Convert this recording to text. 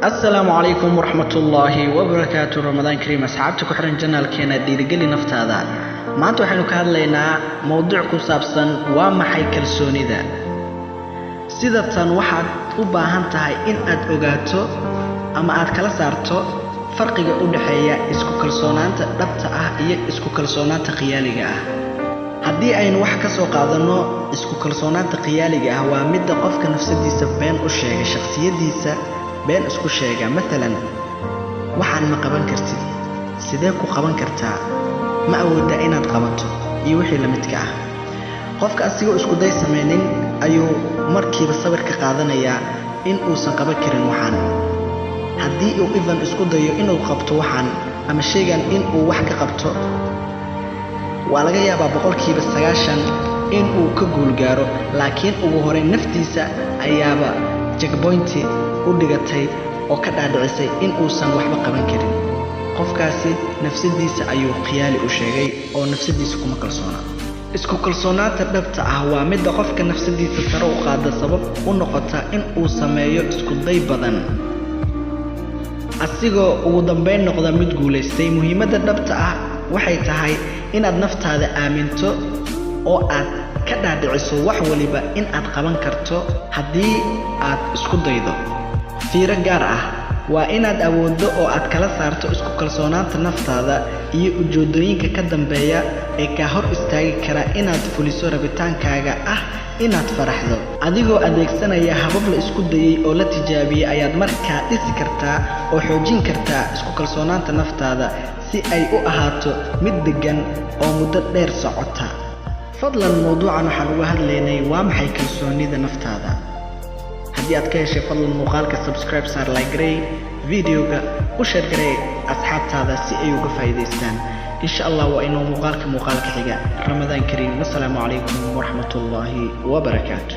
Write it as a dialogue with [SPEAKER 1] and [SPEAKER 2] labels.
[SPEAKER 1] Asalaamu calaykum waraxmatullaahi wabarakaatu. Ramadaan kariim, asxaabta ku xiran channelkeena Dhiirigeli Naftaada. Maanta waxaynu ka hadlaynaa mowduuc ku saabsan waa maxay kalsoonida. Sida tan waxaad u baahan tahay in aad ogaato ama aad kala saarto farqiga u dhexeeya isku kalsoonaanta dhabta ah iyo isku kalsoonaanta khiyaaliga ah. Haddii aynu wax ka soo qaadanno, isku kalsoonaanta khiyaaliga ah waa midda qofka nafsadiisa been u sheega, shakhsiyadiisa been isku sheega. Maalan, "Waxaan ma qaban kartid," "Sidee ku qaban kartaa?" "Ma awooddaa inaad qabato?" iyo wixii la midka ah. Qofka asigoo isku day samaynin ayuu markiiba sawir ka qaadanayaa in uusan qaban karin waxaan. Haddii uu even isku dayo inuu qabto waxaan ama shaygan in uu wax ka qabto, waa laga yaabaa 90% in uu ka guul gaaro, laakiin ugu horey naftiisa ayaaba checkpoint u dhigatay oo ka dhaadhicisay in uusan waxba qaban karin. Qofkaasi nafsadiisa ayuu khiyaali u sheegay oo nafsadiisa kuma kalsoona. Isku kalsoonaanta dhabta ah waa midda qofka nafsadiisa sare u qaada, sabab u noqota in uu sameeyo isku day badan, asigoo ugu dambeyn noqda mid guulaystay. Muhiimadda dhabta ah waxay tahay inaad naftaada aaminto oo aad ka dhaadhiciso wax waliba in aad qaban karto haddii aad isku daydo. Fiiro gaar ah: waa inaad awooddo oo aad kala saarto isku kalsoonaanta naftaada iyo ujeeddooyinka ka dambeeya ee kaa hor istaagi kara inaad fuliso rabitaankaaga ah inaad faraxdo. Adigoo adeegsanaya habab la isku dayay oo la tijaabiyey ayaad markaa dhisi kartaa oo xoojin kartaa isku kalsoonaanta naftaada si ay u ahaato mid deggan oo muddo dheer socota. Fadlan, mowduucan waxaan uga hadlaynay waa maxay kalsoonida naftaada. Haddii aad ka heshay, fadlan muuqaalka subscribe saar, like garey videoga, u share garey asxaabtaada si ay uga faa'iidaystaan. Insha Allah, waa inuu muuqaalka xiga. Ramadaan kariim. Wasalaamu calaykum waraxmatullaahi wabarakaatu.